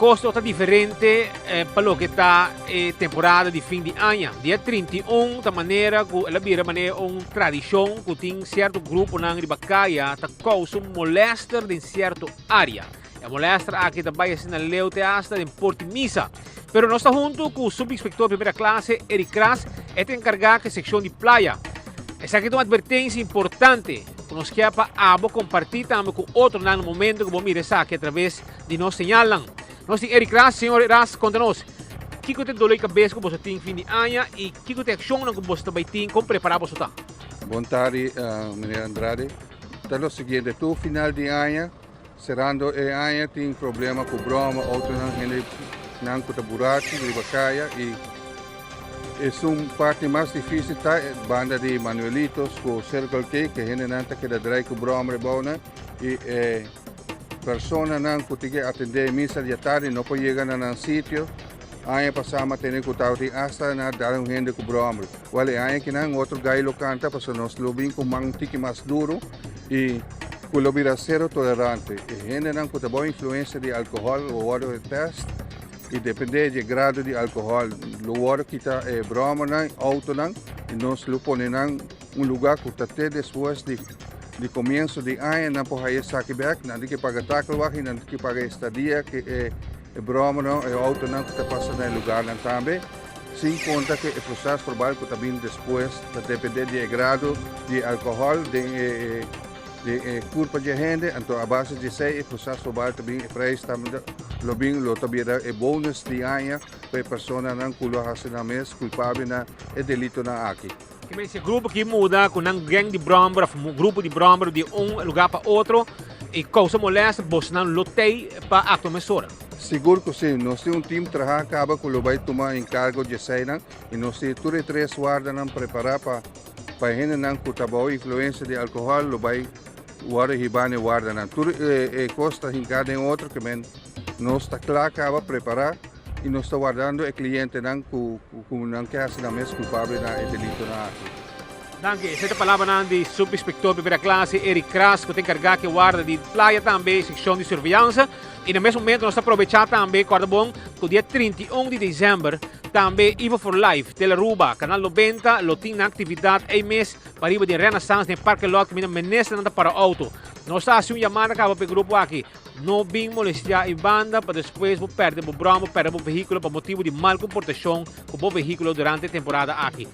Kos lo ta diferente pa loke ta e temporada di fin di aña. Dia 31 ta manera ku el a bira manera un tradishon ku tin sierto gruponan riba kaya ta kousa un molèster den sierto área. E molèster aki ta bai asina leu te asta den Porti Misa. Pero nos ta huntu ku Subinspektor Primera Klase Eric Kras, e ta enkargá ku e sekshon di playa. Esaki ta un atvertensia importante ku nos kier pa abo kompartí tambe ku otronan na momento ku bo mira esaki atraves di nos señalnan. Nos tin Eric Ras. Señor Ras, konta nos, kiko ta e dolor di kabes ku boso tin fin di aña i kiko ta e akshonnan ku boso ta bai tin? Kon prepará boso ta? Bon tardi, meneer Andrade. Ta lo siguiente, tur final di aña, serando e aña, tin problema ku broma, outonan, hende nan ku ta burachi riba kaya i esun parti mas difícil ta e banda di Manuelitos ku Circle K, ku hendenan ta keda drai ku broma riba nan i e Personanan ku tin ke atendé e misa di atardi no por yega na nan sitio. Aña pasá mi a tene ku tabatin asta na dal un hende ku bròmer. Wèl, e aña kinan otro gai lo kanta pasobra nos lo bin ku man un tiki mas duru i ku lo bira sero tolerante. E hendenan ku ta bou influensia di alkohòl lo wòrdu e tèst i dependé di e grado di alkohòl lo wòrdu kita e bròmernan, outonan i nos lo pone nan Un luga cu ta te despues di di comienzo di aña nan por haya esaki bek, nan tin ke paga takelwacht y nan tin ke paga estadia ke e e bromernan, e autonan cu ta pasa na e lugarnan tambe, sin conta ke e proces verbal cu ta bin despues ta depende di e grado di alcohol den e e den e curpa di e hende, anto a base di esey e proces verbal ta bin, e prijs tambe lo bin, lo ta bira e bonus di aña pa e personanan cu lo haci nan mes culpabel na e delitonan aki. Ki mester grupo ki muda ku nan gang di bròmber òf grupo di bròmber di un lugá pa otro i kousa molèster, bosnan lo tei pa aktua mesora? Sigur ku si. Nos tin un tim trahá kaba ku lo bai tuma enkargo di eseinan i nos tin tur e tres wardanan prepará pa pa e hendenan ku ta bou influensia di alkohòl lo bai wòrdu hibá na e wardanan. Tur e kos ta hinká den otro ke men nos ta kla kaba prepará. I nos ta wardando e klientenan ku ku nan ke hasi nan mes kulpabel na e delitonan aki. Danki. Esei ta palabranan di Subinspektor Primera Klase Eric Kras ku ta enkargá ku e warda di playa tambe sekshon di surveyansa. I na mes momento nos ta probechá tambe kòrda bon ku dia 31 di desèmber tambe Ivo for Life, Tele Aruba, Kanal 90 lo tin nan aktividat ei mes pariba di Renaissance den parke lòt kaminda ministernan ta para outo. Nos ta hasi un yamada kaba pa e grupo aki. No bin molestiá e banda pa despues bo pèrdè bo bròma, pèrdè bo vehíkulo pa motibu di mal komportashon ku bo vehíkulo durante e temporada aki.